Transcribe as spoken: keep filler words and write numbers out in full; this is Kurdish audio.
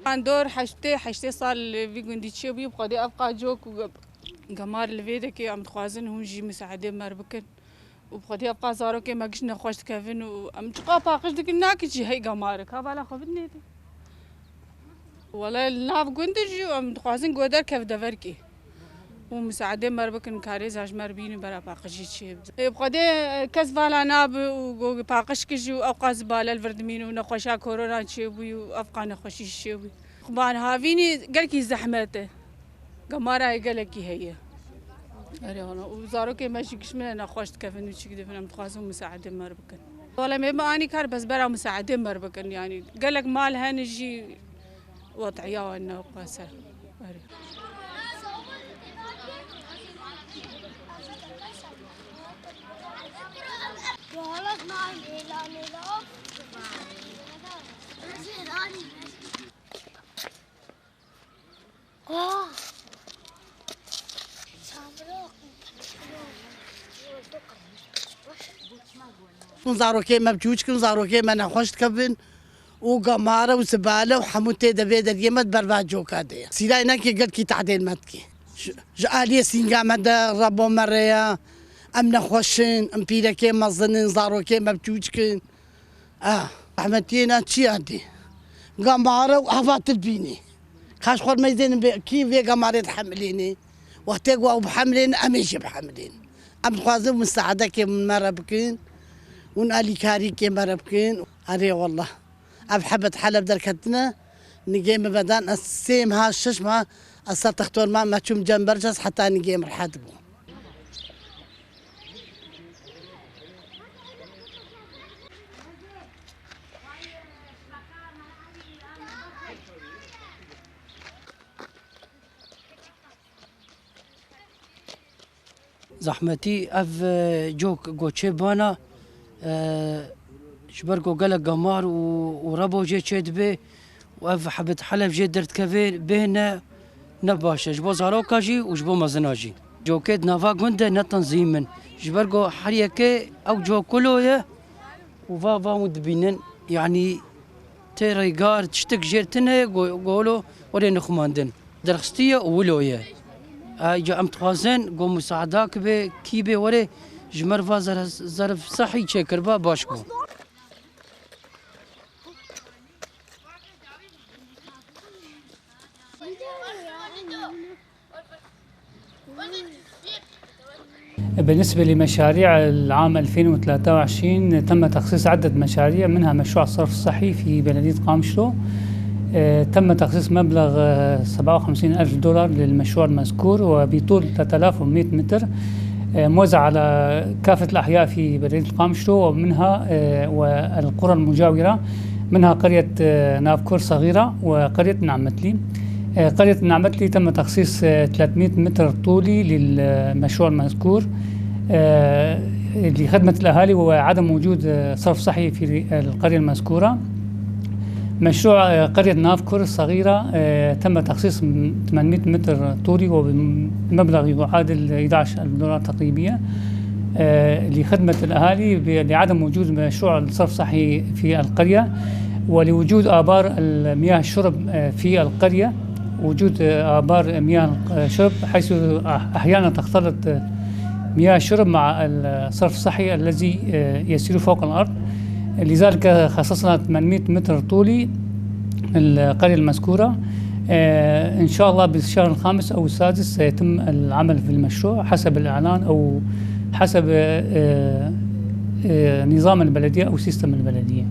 An dor heştê, heştê sal li vî gundî çêbûyî, bi Xwedê ev qa cok û gemar li vê dekê, em dixwazin hûn jî misaedê me re bikin. Û bi Xwedê ev qa zarokê me giş nexweş dikevin û em çiqa paqij dikin, nakî jî hey gemarik. Ha bala xwe bidinê dê. Wele li nav gund jî em dixwazin ku derkeve deverkê. Û misaedê me re bikin, karêza ji me re bînin bera paqijî çê. Ê, bi Xwedê, e, kes vala nabe û go paqij kir jî û ew qa zibale li vir dimîne û nexweşa korona çêbûyî û ev qa nexweşî jî çêbûyî. Xwebana havînî gelkî zehmet e. Gemara gelekî heye. Erê, wana. Û zarokê me jî giş min e nexweş dikevin û çi dibin, em dixwazin misaedê me re bikin. Wele me bi anî kar bes bera misaedê me re bikin, yanî gelek mal hene jî wediya wan ne qase. Erê. Hûn zarokê me bi çûçik in, zarokê me nexweş dikevin û gemare û zibale û hemû tê de vê deriyê me di ber va coka de ye. Sîrayê neke gelkî tehdê me dike. Ji, ji aliyê sînga me de, rebo me re ye. Em nexweş in, em pîrekê mezin in, zarokê me bi çûçik in. Ah, rehmetiyê na çi ya dî? Gemare û heva tu dibînî. Kaş xwe meyzên be, kî vê gemarê dihemilînî? Wextê ku ew bihemilîn, em ê jî bihemilîn. Em dixwazin misaedekê me re bikin û alîkarîkê me re bikin. Erê wallah. Ev hebet Heleb derketine, nigê min vedan, ez sê meha, şeş meha, ez ser textor mam, me çûm cem berc, ez heta nigê min rehet bû. Zehmetî ev, e, cok goçê bana, e, ji ber ku gelek gemar û, û rebo jê çêdibe û ev hebet Heleb jê derdikeve bê ne, ne baş e ji bo zaroka jî û ji bo mezina jî. Cokê di nava gund de ne tenzîm in. Ji ber ku her yekê ew cok kulo ye û va, va hûn dibînin. Yanî tê rêgar tiştek jêr tine go-, golo werê nixumandin. Derxistiye û wilo ye. Ayrıca em dixwazin ku musaada kibe, kî bê were ji me re va zerf, zerf sehî çêkiriba baş bû. بالنسبة لمشاريع العام ألفين وثلاثة وعشرين، تم تخصيص عدة مشاريع، منها مشروع الصرف الصحي في بلدية قامشلو. آه، تم تخصيص مبلغ، آه، سبعة وخمسين ألف دولار للمشروع المذكور، وبطول ثلاثة آلاف ومائة متر، آه، موزع على كافة الأحياء في بلدية قامشلو، ومنها، آه، والقرى المجاورة، منها قرية، آه، نافكور صغيرة وقرية نعمتلي. آه، قرية نعمتلي تم تخصيص، آه، ثلاثمائة متر طولي للمشروع المذكور، آه، لخدمة الأهالي وعدم وجود، آه، صرف صحي في القرية المذكورة. مشروع، آه، قرية نافكور الصغيرة، آه، تم تخصيص م-، ثمانمائة متر طولي وبمبلغ يعادل إحدى عشر ألف دولار تقريبية، آه، لخدمة الأهالي ب-، لعدم وجود مشروع الصرف الصحي في القرية، ولوجود آبار المياه الشرب، آه، في القرية، وجود، آه، آبار مياه الشرب، حيث أح-، أحيانًا تختلط، آه، مياه الشرب مع الصرف الصحي الذي، آه، يسير فوق الأرض. لذلك خصصنا ثمانمائة متر طولي القرية المذكورة. آه، إن شاء الله بالشهر الخامس أو السادس سيتم العمل في المشروع حسب الإعلان أو حسب، آه، آه، نظام البلدية أو سيستم البلدية.